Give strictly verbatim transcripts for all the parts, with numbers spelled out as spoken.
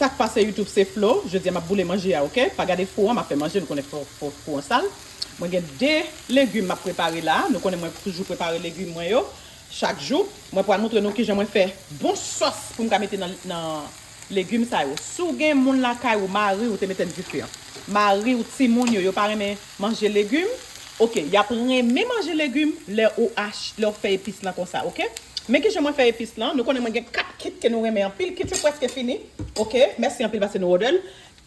Sa k pase YouTube se Flo, jodi a m ap boule manje a, oke? Pa gade fou an, m ap fè manje, nou konnen fou, fou, fou an sal. Mwen gen de legim m ap prepare la, nou konnen mwen toujou prepare legim mwen yo chak jou. Mwen pral montre nou kijan mwen fè bon sòs pou m ka mete nan, nan legim sa yo. Si w gen moun lakay ou, mari w te mete nan dife an, mari w, timoun yo, yo pa renmen manje legim, oke, y ap renmen manje legim lè ou ach, lè w fè epis lan konsa, oke? Men kijan mwen fè epis lan, nou konnen mwen gen kat kit ke nou renmen anpil, kit yo prèske fini, oke? Mèsi anpil paske nou order l.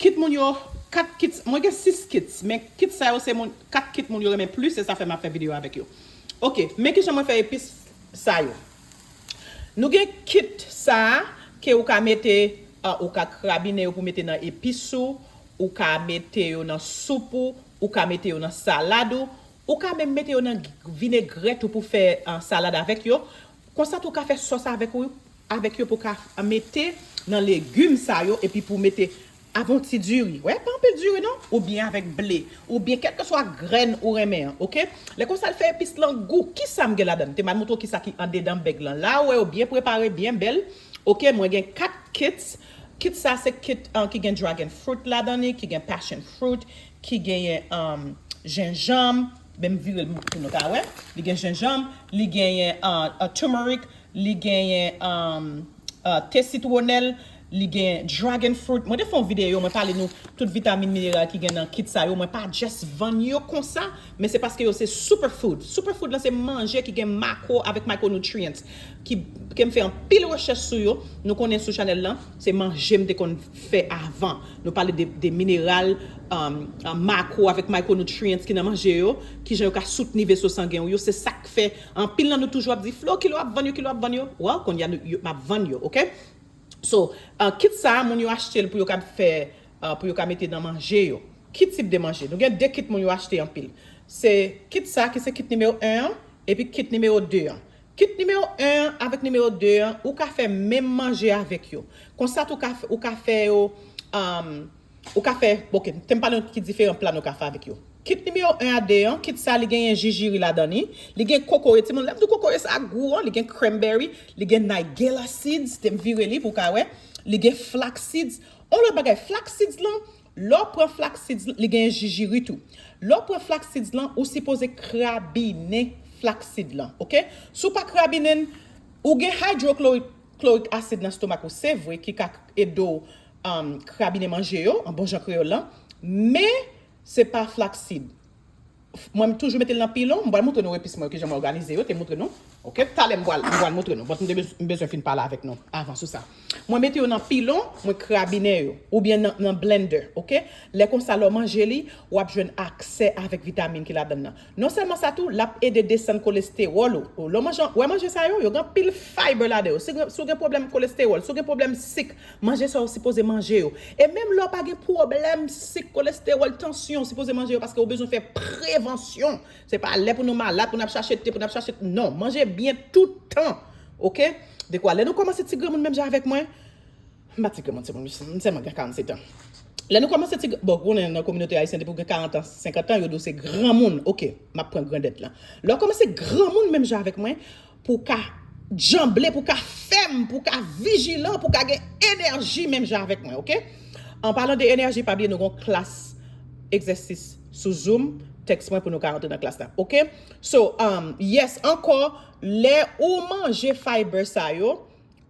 Kit moun yo, kat kit, mwen gen sis kit, men kit sa yo se moun, kat kit moun yo renmen plis, se sa fè m ap fè videyo avèk yo. Oke, men kijan mwen fè epis sa yo. Nou gen kit sa a ke ou ka mete, ah, ou ka krabinen yo pou mete nan epis ou, ou ka mete yo nan soup ou, ou ka mete yo nan salad ou, ou ka menm mete yo nan vinegrèt ou pou fè, ah, salad avèk yo. Konsa tou ou ka fè sòs avèk ou, avèk yo pou ka mete nan legim sa yo epi pou mete avè yon ti diri. Wè, pa anpil diri non, oubyen avèk ble, oubyen kèlkeswa grèn ou renmen an, oke? Lè konsa l fè epis lan gou, kisa m gen ladan? M te mal montre w kisa ki andedan bèg lan. La ou wè yo byen prepare, byen bèl. Oke, mwen gen kat kits. Kit sa se kit, ah, ki gen dragon fruit ladan li, ki gen passion fruit, ki genyen, um, jenjanm. Men m vire l pou nou ka wè. Li gen jenjanm, li genyen, ah, ah, turmeric, li genyen, um, ah, te sitwonèl, li gen dragon fruit. Mwen te fè yon videyo, mwen pale nou tout vitamin mineral ki gen nan kit sa yo. Mwen pa just vann yo konsa, men se paske yo se superfood. Superfood lan se manje ki gen macro avèk micronutrients ki, ke m fè anpil rechèch sou yo. Nou konnen sou chanèl lan, se manje m te konn fè avan. Nou pale de, de mineral, um, um, macro avèk micronutrients ki nan manje yo, kijan yo ka soutni veso sangen w yo. Se sa k fè anpil nan nou toujou ap di, Flo, kilè w ap vann yo, kilè w ap vann yo? Well, kounye a nou, yo, m ap vann yo, oke? So, uh, kit sa a, moun yo achte l pou yo ka fè, uh, pou yo ka mete nan manje yo. Ki tip de manje? Nou gen de kit moun yo achte anpil. Se kit sa ki se kit nimewo en an, epi kit nimewo de an. Kit nimewo en an avèk nimewo de an, ou ka fè menm manje avèk yo. Konsa tou, ou ka, ou ka fè yo, um, ou ka fè, oke, te m pale ki diferan pla nou ka fè avèk yo. Kit nimewo en a de an, kit sa li genyen jijiri ladan li, li gen kokoye, timoun, lè m di w kokoye sa gou an, li gen cranberry, li gen nigella seeds, te m vire li pou w ka wè, li gen flax seeds. On lòt bagay, flax seeds lan, lè w pran flax seeds, li genyen jijiri tou. Lè w pran flax seeds lan, ou sipoze krabinen flax seed lan, oke? Si w pa krabinen l, ou gen hydrochloric, chloric acid nan stomak ou, se vre, ki ka ede w, um, krabinen manje yo, an bon jan kreyòl lan, men se pa flax seed. Mwen, m toujou mete l nan pilon. M pral montre nou epis mwen yo, kijan mwen òganize yo, te montre nou. Oke, talè m pral, m pral montre nou. But m te bez-, m bezwen fin pale avèk nou avan sou sa. Mwen mete yo nan pilon, mwen krabinen yo, oubyen nan, nan blender, oke? Lè konsa, lè w manje li, w ap jwenn aksè avèk vitamin ki ladan l nan. Non sèlman sa tou, l ap ede desann kolestewòl ou. Ou, lè w manje, w wè manje sa yo, yo gen anpil fiber ladan yo. Si, si w gen pwoblèm kolestewòl, si w gen pwoblèm sik, manje sa yo sipoze manje yo. E menm lè w pa gen pwoblèm sik, kolestewòl, tansyon, w sipoze manje yo paske w bezwen fè prevansyon. Se pa lè pou nou malad, pou n ap chache te, pou n ap chache, non, manje byen tout tan. Oke? Dekwa, lè nou kòmanse ti granmoun menm jan avèk mwen, m pa ti granmoun, se moun, m sèlman gen karannsèt an. Lè nou kòmanse ti, bon, konnen nan kominote ayisyen, depi w gen karant an, senkant an, yo di w se granmoun. Oke, m ap pran grandèt lan. Lè w kòmanse granmoun menm jan avèk mwen, pou w ka djanble, pou w ka fèm, pou w ka vijilan, pou w ka gen enèji menm jan avèk mwen, oke? An palan de enèji, pa bliye nou gon klas egzèsis sou Zoom, text mwen pou nou ka rantre nan klas la, oke? So, um, yes, ankò, lè ou manje fiber sa yo,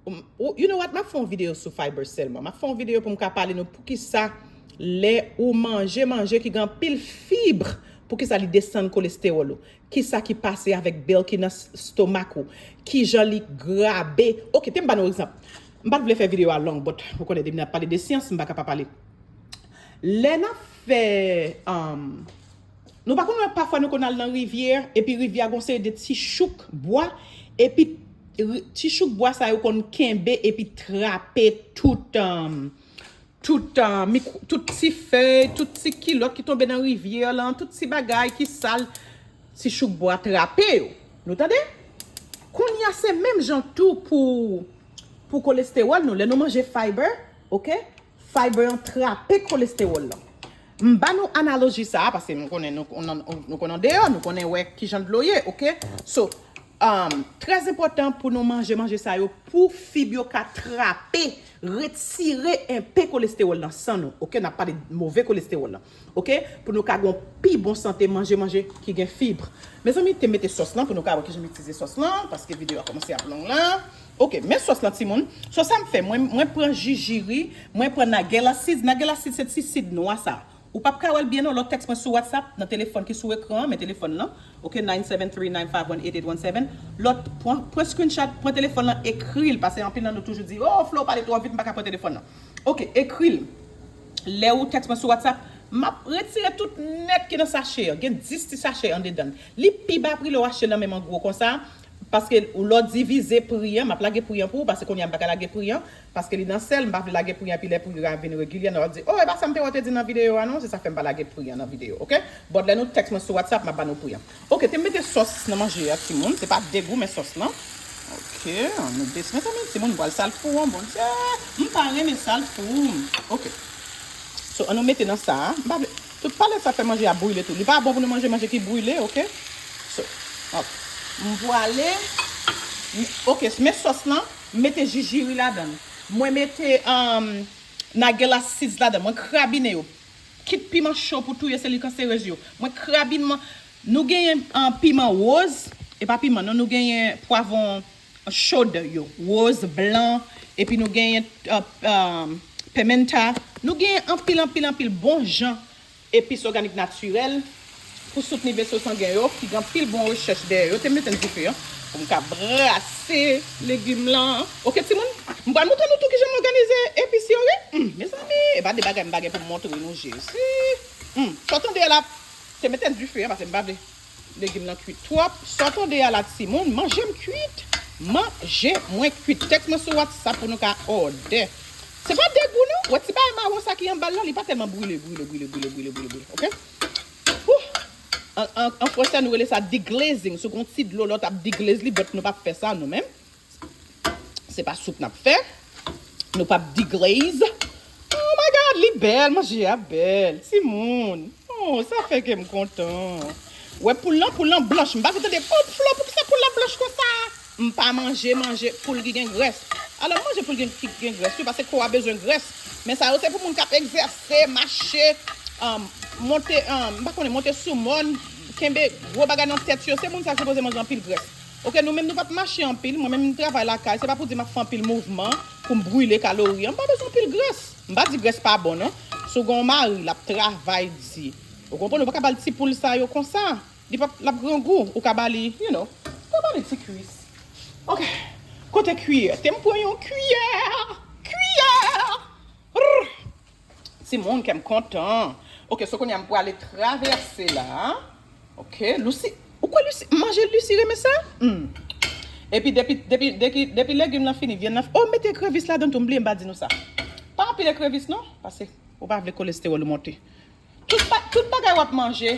um, ou, you know what, m ap fè yon videyo sou fiber sèlman. M ap fè yon videyo pou m ka pale nou poukisa lè ou manje manje ki gen anpil fib, poukisa li desann kolestewòl ou. Kisa ki pase avèk bile ki nan s-, stomak ou? Kijan li grabe? Oke, te m ba nou egzanp. M pa t vle fè videyo a long, but ou konnen depi n ap pale de syans, m pa ka pa pale. Lè n ap fè, um, nou pa konn wè pafwa nou konn al nan rivyè, epi rivyè a gon seri de ti chouk bwa, epi ri-, ti chouk bwa sa yo konn kenbe epi trape tout, um, tout, ah, mikwo-, tout ti fèy, tout ti kilòt ki tonbe nan rivyè lan, tout ti bagay ki sal, ti chouk bwa trape yo. Nou tande? Kounye a, se menm jan tou pou, pou kolestewòl nou. Lè nou manje fiber, oke? Fiber an trape kolestewòl lan. M ba nou analoji sa a, paske m konnen nou, nou, nou konn andeyò, nou konnen wè kijan dlo ye, oke? So, Um, trè enpòtan pou nou manje manje sa yo pou fib yo ka trape, retire enpe kolestewòl nan san nou. Oke, n ap pale move kolestewòl lan. Oke, pou nou ka gen pi bon sante, manje manje ki gen fib. Mezanmi, te mete sòs lan pou nou ka wè kijan m itilize sòs lan, paske videyo a kòmanse ap long la. Oke, men sòs lan, timoun. Sòs sa m fè, mwen, mwen pran jijiri, mwen pran nagela seeds. Nagela seeds se ti sid nwa sa. Ou p ap ka wè l byen non, lè w tèks mwen sou WhatsApp, nan telefòn ki sou ekran an, men telefòn lan, oke, nine seven three nine five one eight eight one seven. Lè w pran, pran screenshot, pran telefòn lan, ekri l, paske anpil nan nou toujou di, oh, Flo, w pale twò vit, m pa ka pran telefòn nan. Oke, ekri l. Lè ou tèks mwen sou WhatsApp, m ap retire tout nèt ki nan sache an. Gen dis ti sache andedan l. Li pi ba pri lè w achte l nan menm an gwo konsa. Paske lè w divize pri an, m ap lage pri an pou ou, paske kounye a m pa ka lage pri an, paske li nan sèl, m pa vle lage pri an, epi lè pri a vin regilyè, nou ap di, oh, e pa sa m te wè w te di nan videyo a non, se sa fè m pa lage pri an nan videyo, oke? But lè nou tèks mwen sou WhatsApp, m ap ba nou pri an. Oke, te m mete sòs nan manje a, timoun, se pa degou, men sòs lan. Oke, ann nou bese, mezanmi, timoun, m pral sal fou an, Bondye, m pa renmen sal fou. Oke. So, ann nou mete nan sa a, m pa vle, tout palèt sa fè manje a brile tou. Li pa bon pou nou manje manje ki brile, oke? So, hop. M pwale, m- oke, men sòs lan, m mete jijiri ladan l. Mwen mete um, nagela seeds ladan l. Mwen krabinen yo. Kit piman cho pou touye seli kanserez yo. Mwen krabin mwen. Nou genyen um, piman woz. E pa piman non, nou genyen pwavwon chod yo. Woz, blan. Epi nou genyen uh, um, pimenta. Nou genyen anpil, anpil, anpil bon jan epis òganik natirèl pou soutni veso sangen yo, ki gen anpil bon rechèch dèyè yo. Te mete m dife an pou m ka brase legim lan. Oke, timoun? M pral montre nou tou kijan m òganize epis yo, wi. Hmm, mezanmi, e pa de bagay m pa gen pou m montre nou, Jezi. Hmm, sa w tande a la, te mete m dife an, paske m pa vle legim lan kwit twòp. Sa w tande a la, timoun, manje m kwit. Manje mwen kwit. Tèks mwen sou WhatsApp pou nou ka òdè. Se pa degou non. Wè ti bagay mawon sa ki anba l lan, li pa tèlman brile, brile, brile, brile, brile, brile, brile, oke? Wouh! An, an, an fransè, nou rele sa deglazing. Si w gen yon ti dlo la, w t ap deglaze li, but nou p ap fè sa nou menm. Se pa soup n ap fè. Nou p ap deglaze. Oh my God, li bèl, manje a bèl. Timoun. Oh, sa fè kè m kontan. Wè poul lan, poul lan blanch. M pa vle tande, oh, Flo, poukisa poul la blanch konsa? M pa manje, manje poul ki gen grès. Alò, m manje poul gen, ki gen grès, wi, paske kò a bezwen grès. Men sa yo, se pou moun k ap egzèse, mache, um, monte, um, m pa konnen, monte sou mòn, kenbe gwo bagay nan tèt yo. Se moun sa k sipoze manje anpil grès. Oke, nou menm nou p ap mache anpil. Mwen menm m travay lakay, se pa pou di m ap fè anpil mouvman pou m brile kalori an. M pa bezwen anpil grès. M pa di grès pa bon non. Si w gen yon mari, l ap travay di. Ou konprann, ou pa ka ba l ti poul sa yo konsa. Li p ap, l ap grangou. Ou ka ba li, you know, ou ka ba li ti kwis. Oke. Kote kiyè? Te m pran yon kiyè. Kiyè! Rrr! Timoun, kè m kontan. Oke, so kounye a m pwale travèse la. Oke, Lucy, ou kwè Lucy, manje Lucy renmen sa? Hmm. Epi depi, depi, depi, depi legim lan fini, vyann lan, oh, mete ekrevis ladan tou, m bliye m pa di nou sa. Pa anpil ekrevis non, paske ou pa vle kolestewòl ou monte. Tout, ba- tout bagay w ap manje,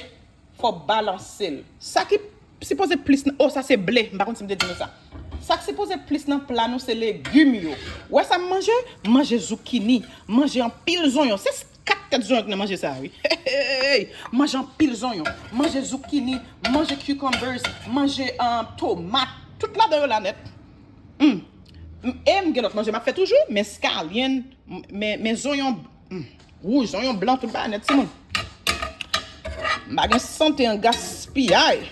fò w balanse l. Sa ki sipoze plis nan, oh, sa se ble, m pa konn si m te di nou sa. Sa k sipoze plis nan pla nou se legim yo. Ou wè sa m manje? M manje zoukini, m manje anpil zonyon. Se s- kat tèt zonyon k nan manje sa a, wi. Hey! M manje anpil zonyon. M manje zoukini, m manje cucumbers, m manje um, tomat. Tout ladan yo la nèt. Mm. M- E m gen lòt manje m ap fè toujou, men scallion, m- men, men zonyon mm, wouj, zonyon blan, tout bagay nèt, timoun. M pa gen sante an gaspiyay.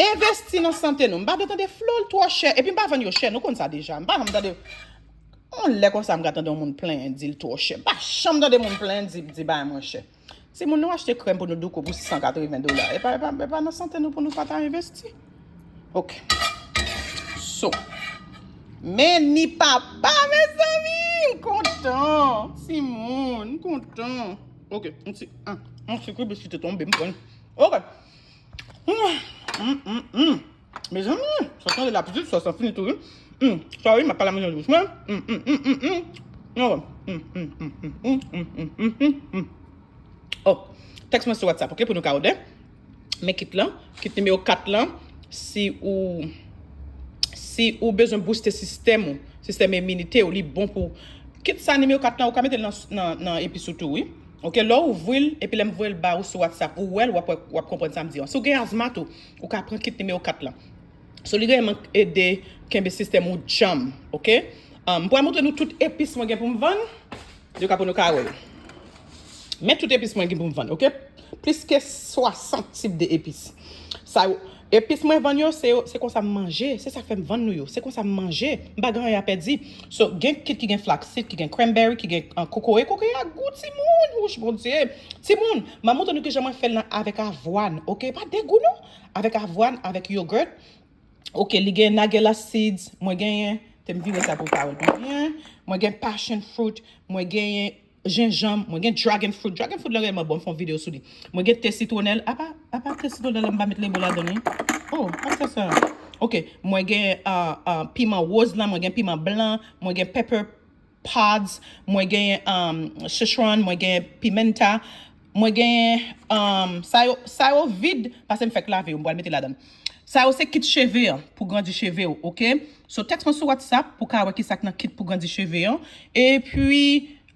Envesti nan sante nou. M pa vle tande Flo, l twò chè. Epi m pa vann yo chè, nou konn sa deja. M pa janm tande yon lè konsa m ka tande yon moun plenyen di l twò chè. M pa janm tande moun plenyen di, di bagay mwen chè. Timoun, nou achte krèm pou nou douko pou san katreven dola. E pa, e pa, e pa nan sante nou pou nou pa ta envesti. Oke. So. Men ni papa, mezanmi, m kontan. Timoun, m kontan. Oke, yon ti, ah, yon ti kribis ki te tonbe, m pran. Oke. Mm, mm, mm, mm. Mezanmi, sa tande la pitit, sa, sa fini tou, wi. Mm, sorry, m ap pale a manje dousman. Mm, mm, mm, mm, mm. Non, mm, mm, mm, mm, mm, mm, mm, mm, mm, mm. Oh, tèks mwen sou WhatsApp, oke, pou nou ka òdè. Men kit lan, kit nimewo kat lan, si ou, si ou bezwen booste sistèm ou, sistèm iminite ou, li bon pou, kit sa nimewo kat lan, ou ka mete l nan, nan, nan epis ou tou, wi. Oke, lè w ouvri l, epi lè m voye l ba ou sou WhatsApp, ou wè l, w ap, w ap konprann sa m di an. Si w gen azma tou, ou ka pran kit nimewo kat lan. So, li reyèlman ede kenbe sistèm ou djanm, oke? Um, m pral montre nou tout epis mwen gen pou m vann. Yo ka pou nou ka wè yo. Men tout epis mwen gen pou m vann, oke? Plis ke swasant tip de epis. Sa yo, epis mwen vann yo, se, se konsa m manje. Se sa k fè m vann nou yo. Se konsa m manje. M pa gen anyen a pèdi. So, gen kit ki gen flaxseed, ki gen cranberry, ki gen uh, kokoye. Kokoye a gou, timoun. Wouch, Bondye. Timoun, m a montre nou kijan mwen fè l nan avèk avwàn, oke? Pa degou, non. Avèk avwàn, avèk yogurt. Oke, li gen nagela seeds, mwen genyen, te m vire sa pou w ka wè l pi byen. Mwen gen passion fruit, mwen genyen jenjanm, mwen gen dragon fruit. Dragon fruit lan reyèlman bon, m fè yon videyo sou li. Mwen gen te sitwonèl, apa, apa te sitwonèl la, m pa met lebo ladan li. Oh, pa fè sa. Oke, mwen gen uh, uh, piman woz lan, mwen gen piman blan, mwen gen pepper pods, mwen gen um, Szechuan, mwen gen pimenta, mwen gen um, sa yo, sa yo vid, paske m fèk lave yo, m pral mete ladan. Sa yo se kit cheve an, pou grandi cheve w, oke? So, text mwen sou WhatsApp pou ka wè kisa k nan kit pou grandi cheve an. Epi,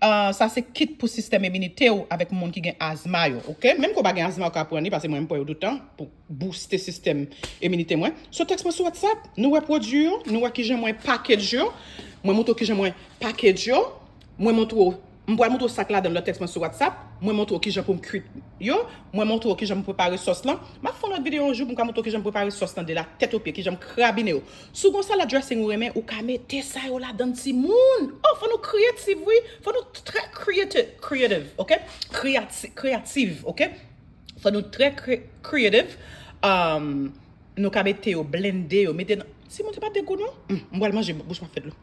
uh, sa se kit pou sistèm iminite w avèk moun ki gen azma yo, oke? Menm ke w pa gen azma, w ka pran li, paske mwen m pran yo toutan pou booste sistèm iminite mwen. So, text mwen sou WhatsApp, nou wè pwodui yo, nou wè kijan mwen package yo. Mwen montre w kijan mwen package yo. Mwen montre w, m pral montre w sa k ladan lòt text mwen sou WhatsApp. Mwen montre w kijan pou m kwit yo. Mwen montre w kijan m prepare sòs lan. M ap fè yon lòt videyo yon jou pou m ka montre w kijan m prepare sòs lan de la tèt o pye, kijan m krabine yo. Si w gen yon salad dressing ou renmen, ou ka mete sa yo ladan timoun. Oh, fò nou kreyatif, wi. Fò nou trè creative, creative, oke? Kreyati-, kreyatif, oke? Fò nou trè kre-, creative. Um, nou ka mete yo, blende yo, mete nan... Timoun, se pa degou, non? Hmm, m pral manje, bouch mwen fè dlo.